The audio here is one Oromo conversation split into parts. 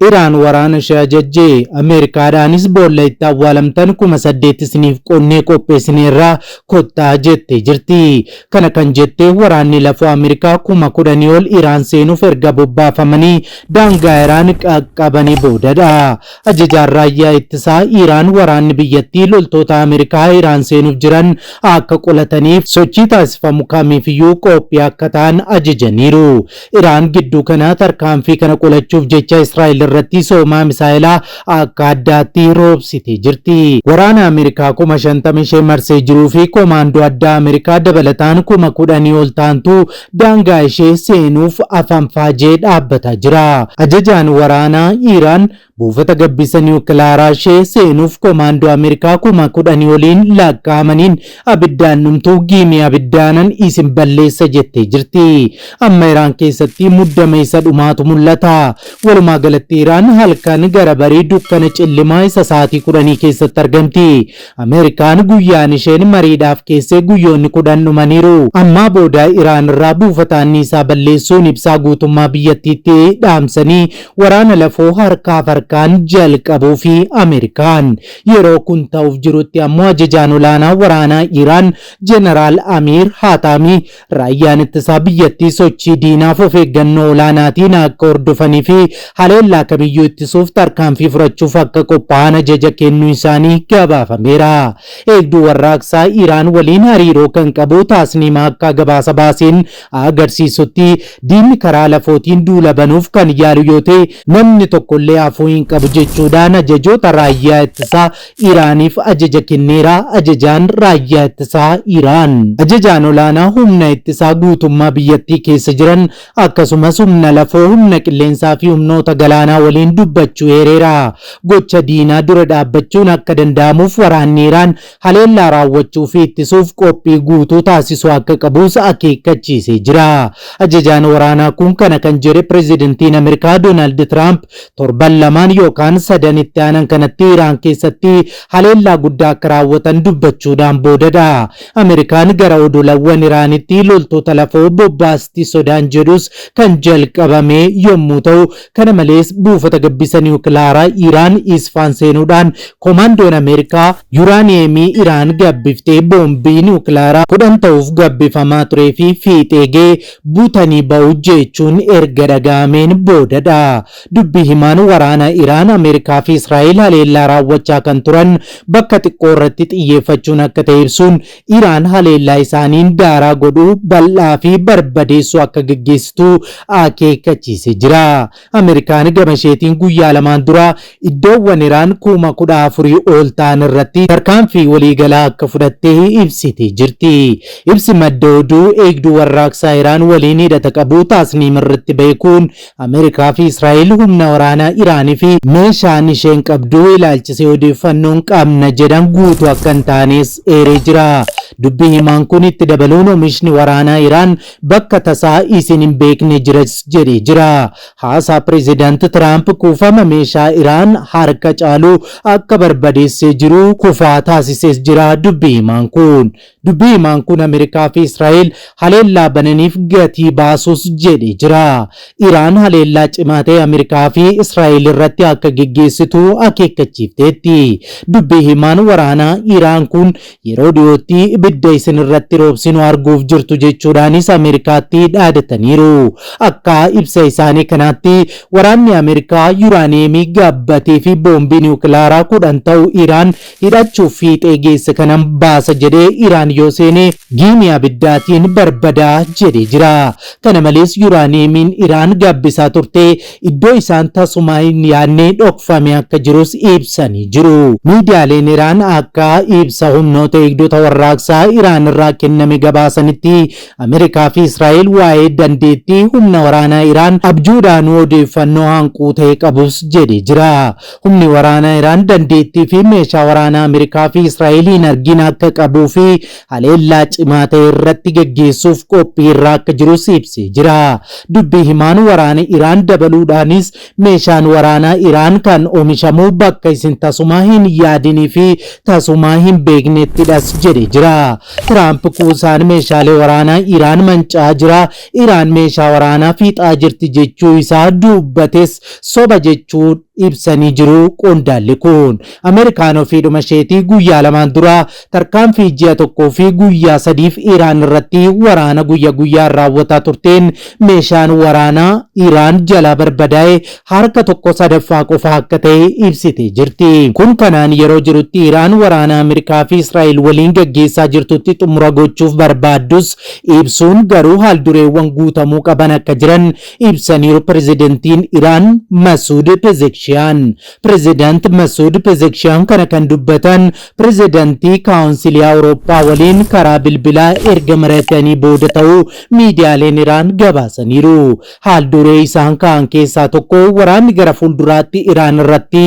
Iraan waraana ishee ajajje. Ameerikaadhaanis boolla itti awwaalamtan 8,000 isiniif qonnee qopheessineerraa kottaa jettee jirti. Kana kan jette waraanni lafoo Ameerikaa 10,000 ol Iraan seenuuf erga bobbaafamanii daangaa Iraan qaqqabanii boodadha. Ajajaan raayyaa ittisaa Iraan waraanni biyyattii loltoota Ameerikaa Iraan seenuuf jiran akka qolataniif sochii taasifamu kamiifiyyuu qophii akka ta'an ajajaniiru. Iraan gidduu kana tarkaanfii kana qolachuuf jecha Israa'el irratti soomaa misaa'ilaa akka addaatti roobsitee jirti. Waraana Ameerikaa 50,000 ishee marsee jiruu fi koomaandoo addaa Ameerikaa dabalataan 10,000 ol ta'antu daangaa ishee seenuuf afanfaajee dhaabbataa jira. Ajajaan waraanaa Iraan buufata gabbisa niwukilaaraa ishee seenuuf koomaandoo Ameerikaa 10,000 oliin lakkaa'amaniin abiddaan dhumtuu giimii abiddaanan isin balleessa jettee jirti. Amma Iraan keessatti muddama isa dhumaatu mul'ata. Walumaa galatti Iraan halkan gara barii dukkana cillimaa isa sa'aatii 10 keessatti argamti. Ameerikaan guyyaan isheen mariidhaaf keessee guyyoonni 10 dhumaniiru. Ammaa booda Iraan irraa buufata anniisaa balleessuun ibsaa guutummaa biyyattiitti dhaamsanii waraana lafoo harkaaf harkaan jalqabuu fi Ameerikaan. Yeroo kun ta'uuf jirutti ammoo ajajaan olaanaa waraanaa Iraan Jeneraal Amiir Haataamii raayyaan ittisaa biyyattii sochii diinaaf of eeggannoo olaanaatiin akka hordofanii fi haleellaa kamiyyuu ittisuuf tarkaanfii fudhachuuf akka qophaa'an ajaja kennuu isaanii gabaafameera. Eegduu warraaqsaa Iraan waliin hariiroo kan qabu Taasniim akka gabaasa baaseen agarsiisutti diinni karaa lafootiin duula banuuf kan yaalu yoo ta'e namni tokkollee hafuu hin qabu jechuudhaan ajajoota raayyaa ittisaa Iraaniif ajaja kenneera. Ajajaan raayyaa ittisaa Iraan. Ajajaan olaanaa humna ittisaa guutummaa biyyattii keessa jiran akkasumas humna lafoo, humna qilleensaa fi humnoota galaanaa waliin dubbachuu eereera. Gocha diinaa dura dhaabbachuun akka danda'amuuf waraanni Iraan haleellaa raawwachuu fi ittisuuf qophii guutuu taasisuu akka qabus akeekkachiisee jira. Ajajaan waraanaa kun kana kan jedhe pireezidantiin Ameerikaa Doonaald Tiraamp torban lamaan yookaan sadan itti aanan kanatti Iraan keessatti haleellaa guddaa akka raawwatan dubbachuudhaan boodadha. Ameerikaan gara odolawwan Iraanitti loltoota lafoo bobbaasti sodaan jedhus kan jalqabame yommuu ta'u, kana malees buufata gabbisa niwukilaaraa Iraan Isfaan seenuudhaan koomaandoon Ameerikaa yuraaniyeemii Iraan gabbiftee boombii niwukilaaraa 10 ta'uuf gabbifamaa turee fi fiixee ga'e butanii ba'u jechuun erga dhaga'ameen boodadha. Dubbi himaan waraana Iraan Ameerikaa fi Israa'el haleellaa raawwachaa kan turan bakka xiqqoo irratti xiyyeeffachuun akka ta'e ibsuun Iraan haleellaa isaaniin daaraa godhuu bal'aa fi barbadeessuu akka geggeessitu akeekkachiisee jira. Ameerikaan gama isheetiin guyyaa lamaan dura iddoowwan Iraan 14,000 ol ta'an irratti tarkaanfii waliigalaa akka fudhatte ibsitee jirti. Ibsi madda oduu eegduu warraaqsaa Iraan waliin hidhata qabu Taasniim irratti ba'e kun Ameerikaa fi Israa'el humna waraanaa Iraanii fi meeshaan isheen qabdu ilaalchisee odeeffannoon qabna jedhan guutuu akka hin taanes eeree jira. Dubbi himaan kun itti dabaluun oomishni waraanaa Iraan bakka tasaa isin hin beekne jiras jedhee jira. Haasaa Pireezidaant Tiraamp kuufama meeshaa Iraan harka caalu akka barbadeessee jiru kufaa taasisees jira dubbi himaan kun. Dubbi himaan kun Ameerikaa fi Israa'el haleellaa bananiif gatii baasus jedhee jira. Iraan haleellaa cimaa ta'e Ameerikaa fi Israa'el irratti akka geggeessitu akeekkachiifteetti. Dubbi himaan waraanaa Iraan kun yeroo dhiyootti ibidda isin irratti roobsinu arguuf jirtu jechuudhaanis Ameerikaatti dhaadataniiru. Akka ibsa isaanii kanaatti waraanni Ameerikaa yuraaniyeemii gabbatee fi boombii niwukilaaraa 10 ta'u Iraan hidhachuuf fiixee geesse kanan baasa jedhee Iraan yoo seene giimii abiddaatiin barbadaa jedhee jira. Kana malees yuraaniyeemiin Iraan gabbisaa turte iddoo isaan tasumaa hin yaadne dhokfame akka jirus ibsanii jiru. Miidiyaaleen Iraan akka ibsa humnoota eegdota warraaqsaa Iraan irraa kenname gabaasanitti Ameerikaa fi Israa'el waa'ee dandeettii humna waraanaa Iraan abjuudhaanuu odeeffannoo hanquu ta'e qabus jedhee jira. Humni waraanaa Iraan dandeettii fi meeshaa waraanaa Ameerikaa fi Israa'el hin argin akka qabuu fi haleellaa cimaa ta'e irratti geggeessuuf qophii irra akka jirus ibsee jira. Dubbii himaan waraana Iraan dabaluudhaanis meeshaan waraanaa Iraan kan oomishamu bakka isin tasumaa hin yaadinii fi tasumaa hin beeknettidhas jedhe jira. Tiraamp kuusaan meeshaalee waraanaa Iraan manca'aa jira, Iraan meeshaa waraanaa fiixaa jirti jechuu isaa dubbates soba jechuun ibsanii jiru qondaalli kun. Ameerikaan ofiidhuma isheetii guyyaa lamaan dura tarkaanfii ji'a tokkoo fi guyyaa sadiif Iraan irratti waraana guyya guyyaan raawwataa turteen meeshaan waraanaa Iraan jalaa barbadaa'e harka tokko sadaffaa qofa akka ta'e ibsitee jirti. Kun kanaan yeroo jirutti Iraan waraana Ameerikaa fi Israa'el waliin gaggeessaa jirtutti xumura gochuuf barbaaddus ibsuun garuu haaldureewwan guutamuu qaban akka jiran ibsaniiru Pirezidantiin Iraan Masuud Pezekshiyaan. Pirezidaant Masuud Pezekshiyaan kana kan dubbatan Pirezidantii Kaawunsilii Awurooppaa waliin karaa bilbilaa erga mari'atanii booda ta'uu miidiyaaleen Iraan gabaasaniiru. Haal-duree isaan kaa'an keessaa tokko waraanni gara fuulduraatti Iraan irratti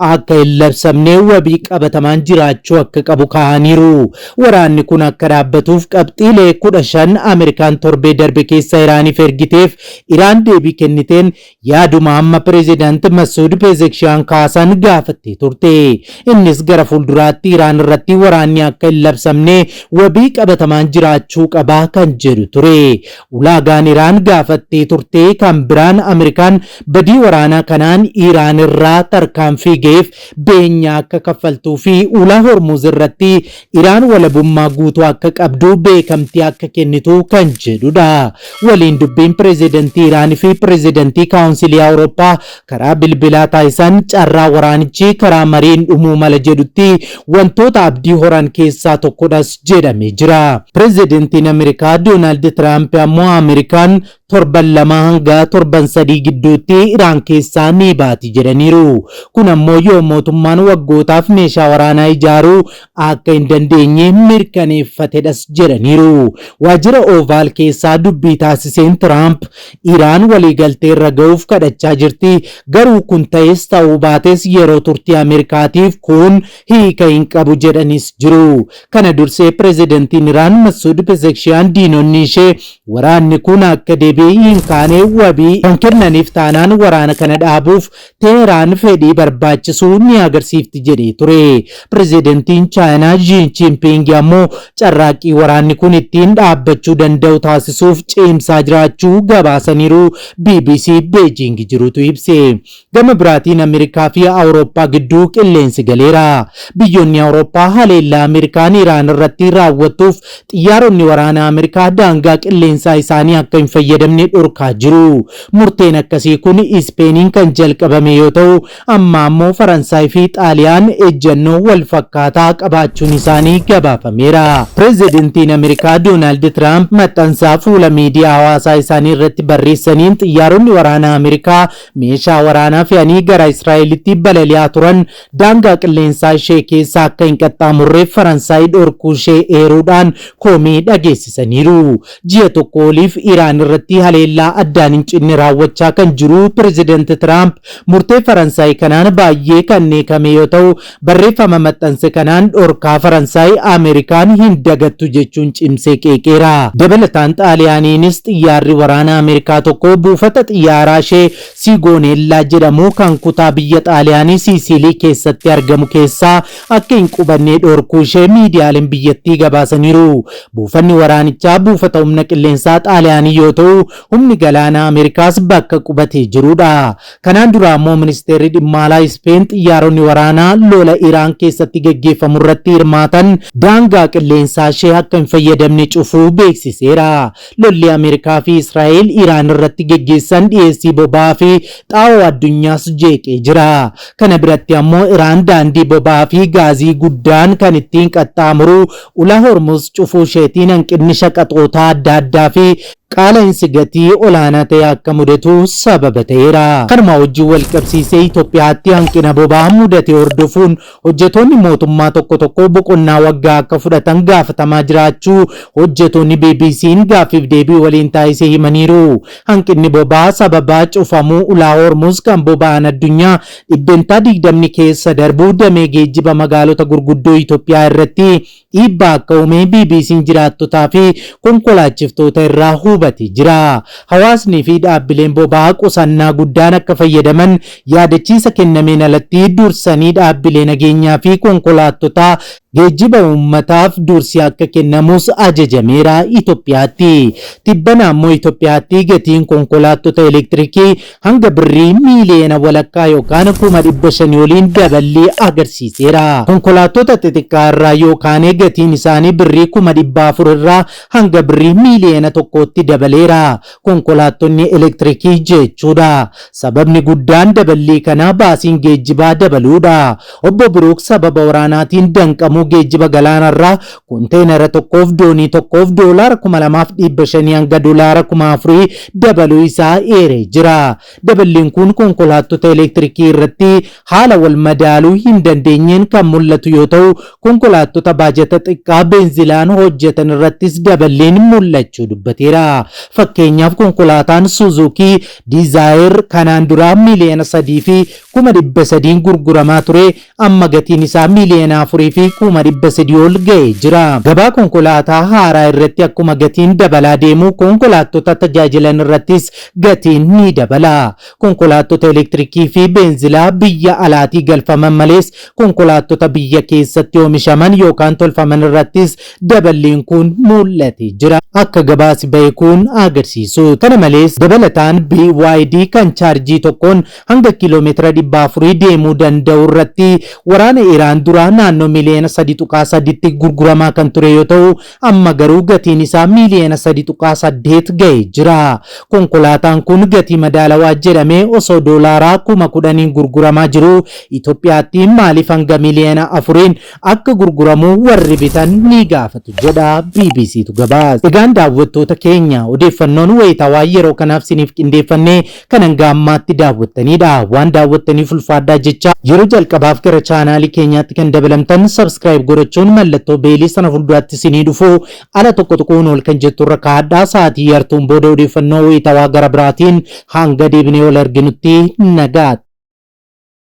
akka hin labsamne wabii qabatamaan jiraachuu akka qabu kaa'aniiru. Waraanni kun akka dhaabbatuuf qabxiilee 15 Ameerikaan torbee darbe keessa Iraaniif ergiteef Iraan deebii kenniteen yaaduma amma Pireezidant Masuud Pezekshiyan kaasan gaafattee turte. Innis gara fuulduraatti Iraan irratti waraanni akka hin labsamne wabii qabatamaan jiraachuu qaba kan jedhu ture. Ulaagaan Iraan gaafattee turte kan biraan Ameerikaan badii waraanaa kanaan Iraan irraa tarkaanfii ga'eef beenyaa akka kaffaltuu fi ulaa Hormuuz irratti Iraan walabummaa guutuu akka qabdu beekamtii akka kennitu kan jedhudha. Waliin dubbiin pireezidantii Iraan fi pireezidantii Kaawunsilii Awurooppaa karaa bilbilaa taasisan carraa waraanichi karaa mariin dhumuu mala jedhutti wantoota abdii horan keessaa tokkodhas jedhamee jira. Pireezidantiin Ameerikaa Doonaald Tiraamp ammoo Ameerikaan torban 2 hanga torban 3 gidduutti Iraan keessaa ni baati jedhaniiru. Kun ammoo yoo mootummaan waggootaaf meeshaa waraanaa ijaaruu akka hin dandeenye mirkaneeffatedhas jedhaniiru. Waajjira Ovaal keessaa dubbii taasiseen Tiraamp Iraan waliigaltee irra ga'uuf kadhachaa jirti, garuu kun ta'es ta'uu baates yeroo turtii Ameerikaatiif kun hiika hin qabu jedhanis jiru. Kana dursee pirezidantiin Iraan Masuud Pezekshiyaan diinonni ishee waraanni kun akka deebi'ee hin kaane wabii kan kennaniif taanaan waraana kana dhaabuuf Teheraan fedhii barbaachisu ni agarsiifti jedhee ture. Pirezidantiin Chaayinaa Xi Jinping ammoo carraaqqii waraanni kun ittiin dhaabbachuu danda'u taasisuuf cimsaa jiraachuu gabaasaniiru bbc Beejiing jirutu ibse. Gama biraatiin Ameerikaa fi Awurooppaa gidduu qilleensi galeera. Biyyoonni Awurooppaa haleellaa Ameerikaan Iraan irratti raawwattuuf xiyyaaronni waraanaa Ameerikaa daangaa qilleensaa isaanii akka hin fayyadamne dhorkaa jiru. Murteen akkasii kun Ispeeniin kan jalqabame yoo ta'u, amma ammoo Faransaay fi Xaaliyaan ejjannoo wal fakkaataa qabaachuun isaanii gabaafameera. Pireezidantiin Ameerikaa Doonaald Tiraamp maxxansaa fuula miidiyaa hawaasaa isaanii irratti barreessaniin xiyyaaronni waraanaa Ameerikaa meeshaa waraanaa fe'anii gara Israa'elitti balali'aa turan daangaa qilleensaa ishee keessa akka hin qaxxaamurreef Faransaay dhorkuu ishee eeruudhaan komii dhageessisaniiru. Ji'a tokko oliif Iraan irratti haleellaa addaan hin cinne raawwachaa kan jiru Pireezidant Tiraamp murtee Faransaay kanaan baay'ee kan dheekame yoo ta'u, barreeffama maxxanse kanaan dhorkaa Faransaay Ameerikaan hin dagattu jechuun cimsee qeeqeera. Dabalataan Xaaliyaaniinis xiyyaarri waraana Ameerikaa tokko buufata xiyyaaraa ishee Siigooneellaa jedhamu kan kutaa biyya Xaaliyaanii Siisiilii keessatti argamu keessaa akka hin qubannee dhorkuu ishee miidiyaaleen biyyattii gabaasaniiru. Buufanni waraanichaa buufata humna qilleensaa Xaaliyaanii yoo ta'u, humni galaanaa Ameerikaas bakka qubatee jiruudha. Kanaan dura ammoo Ministeerri Dhimma Alaa Ispeen xiyyaaronni waraanaa lola Iraan keessatti gaggeeffamu irratti hirmaatan daangaa qilleensaa ishee akka hin fayyadamne cufuu beeksiseera. Lolli Ameerikaa fi Israa'el Iraan irratti geggeessan dhiyeessii boba'aa fi xaa'oo addunyaas jeeqee jira. Kana biratti ammoo Iraan daandii boba'aa fi gaazii guddaan kan ittiin qaxxaamuru ulaa Hormuz cufuu isheetiin hanqinni shaqaxootaa adda addaa fi qaala'insi gatii olaanaa ta'e akka mudatu sababa ta'eera. Kanuma wajjin walqabsiisee Itoophiyaatti hanqina boba'aa mudate hordofuun hojjetoonni mootummaa tokko tokko boqonnaa waggaa akka fudhatan gaafatamaa jiraachuu hojjetoonni BBC'n gaaffiif deebii waliin taasise himaniiru. Hanqinni boba'aa sababa cufamuu ulaa Hormuz kan boba'aan addunyaa dhibbentaa digdamni keessa darbu damee geejjiba magaalota gurguddoo Itoophiyaa irratti dhiibbaa akka uume BBC'n jiraattotaa fi konkolaachiftoota irraa hubate jira. Hawaasni fi dhaabbileen boba'aa qusannaa guddaan akka fayyadaman yaadachiisa kennameen alatti dursanii dhaabbilee nageenyaa fi konkolaattotaa geejjiba uummataaf dursi akka kennamus ajajameera Itoophiyaatti. Tibbana ammoo Itoophiyaatti gatiin konkolaattota elektirikii hanga birrii miiliyoona walakkaa yookaan 500,000 oliin daballii agarsiiseera. Konkolaattota xixiqqaa irraa yookaan gatiin isaanii birrii 400,000 irraa hanga birrii miiliyoona tokkootti dabaleera. Konkolaattonni elektirikii jechuudha. Sababni guddaan daballii kanaa baasiin geejjibaa dabaluudha. Obbo Biruuk sababa waraanaatiin danqamuu geejjiba galaanarraa konteenara tokkoof doonii tokkoof doolaara 2,500 hanga doolaara 4,000 dabaluu isaa eeree jira. Daballiin kun konkolaattota elektirikii irratti haala wal madaaluu hin dandeenyeen kan mul'atu yoo ta'u, konkolaattota baajata xiqqaa beenzilaan hojjetan irrattis daballiin mul'achuu dubbateera. Fakkeenyaaf konkolaataan Suzuki Dzire kanaan dura miiliyoona 3 fi 300,000 gurguramaa ture amma gatiin isaa miiliyoona 4 fi 300,000 ol ga'ee jira. Gabaa konkolaataa haaraa irratti akkuma gatiin dabalaa deemu konkolaattota tajaajilan irrattis gatiin ni dabala. Konkolaattota elektirikii fi beenzilaa biyya alaatii galfaman malees konkolaattota biyya keessatti oomishaman yookaan tolfaman irrattis daballiin kun mul'atee jira. Akka gabaasi bahe kun agarsiisu. Kana malees dabalataan BYD kan chaarjii tokkoon hanga kiiloomeetira 400 deemuu danda'u irratti waraana Iraan dura naannoo miiliyoona 3.3tti gurguramaa kan ture yoo ta'u, amma garuu gatiin isaa miiliyoona 3.8 ga'ee jira. Konkolaataan kun gatii madaalawaa jedhamee osoo doolaaraa 10,000 gurguramaa jiru Itoophiyaatti maaliif hanga miiliyoona 4n akka gurguramu warri bitan ni gaafatu jedha BBCtu gabaase. Egaan daawwattoota keenya, odeeffannoon wayitaawaa yeroo kanaaf siniif qindeeffannee kan hanga ammaatti daawwattanidha. Waan daawwattaniif ulfaadhaa jecha, yeroo jalqabaaf gara chaanaalii keenyaatti kan dabalamtan subscribe godhachuun mallattoo beelii sana fuulduraatti sinii dhufu ala tokko tuquun ol kan jettu irra kaa'adhaa. Sa'aatii yartuun booda odeeffannoo wayitaawaa gara biraatiin hanga deebinee ol arginutti nagaatti.